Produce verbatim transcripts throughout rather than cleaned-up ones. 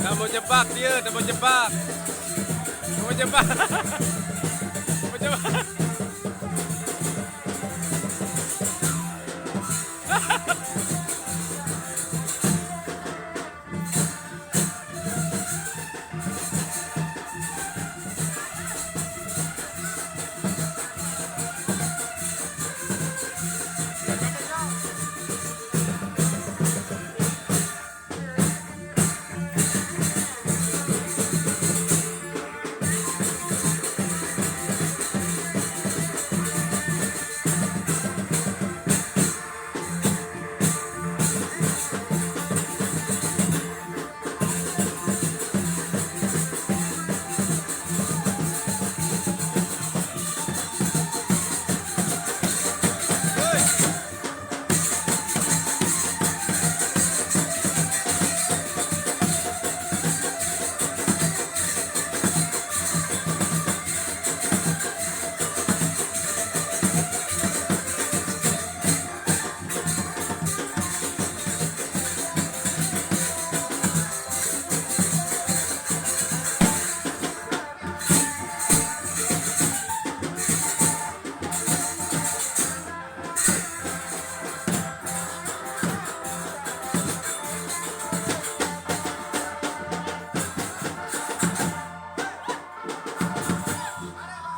Tambah jebak dia, tambah jebak. Tambah jebak. Tambah jebak.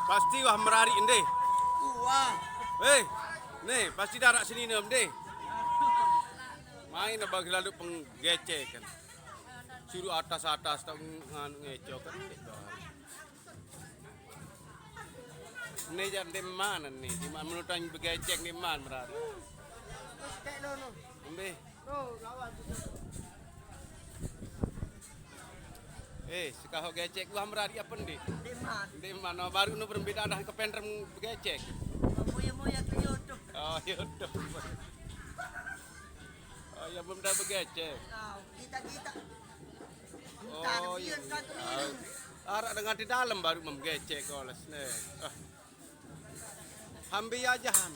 Pasti wah merari ndeh. Wah. Hei, nih pasti darak sini nem ndeh. Main abang lalu penggecek kan. Suruh atas-atas tak nganu ngecok kan. Nih jar di mana nih? Di mana menurut yang begecek di mana berarti? Terus kayak lo no. Ambil. Lo lawan. Eh, sekaho gecek gua merari apa ndi? Di mana? Di mana? Baru nu berbeda dah ke pendrem gecek. Moya-moya ke YouTube. Oh, YouTube. Oh, ya belum dah begecek. Tahu, kita-kita. Oh, iya. Arak dengan di dalam baru menggecek koles nih. Ah. Hambi aja ham.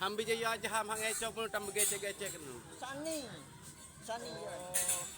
Hambi aja ham hang ecok pun tambah gecek-gecek nu. Sani. Sani ya. Oh.